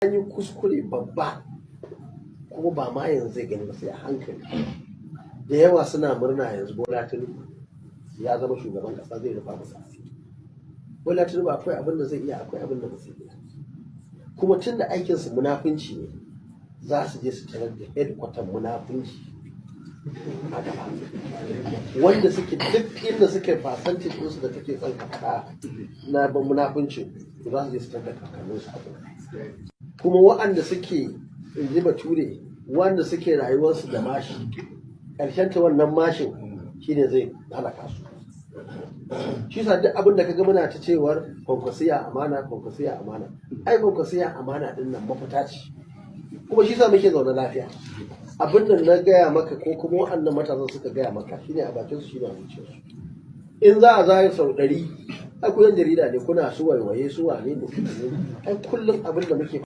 An yi kuskure babba, kuma ba ma yanzu zai gani ba, sai a hankali. Da yawa suna murna yanzu Bola Tinubu ya zama shugaban kasa, zai rufa masa asiri. Bola Tinubu akwai abin da zai iya, akwai abin da ba zai iya. Kuma tun da aikinsu munafunci ne, za su je su tarar da headquarter munafunci a gaba, wanda suke duk inda suke, percentage ɗinsu da kake son ka faɗa na ban munafunci, za su je su tarar da kakanninsu a gurin. Kuma wa'anda suke, in ji Bature, wanda suke rayuwarsu da mashi, ƙarshen ta wannan mashin shine zai halaka su. Shi sa duk abin da kaga muna ta cewar Kwankwasiya amana, Kwankwasiya amana, ai Kwankwasiya amana din nan mafita ce. Kuma shi sa muke zaune lafiya. Abin da na gaya maka, ko kuma wa'annan matasan suka gaya maka, shine a bakin su, shine a zuciyarsu. In za a zaya sau 100, ai ku yan jarida ne, kuna su waiwaye su wane ne. Ai kullum abin da muke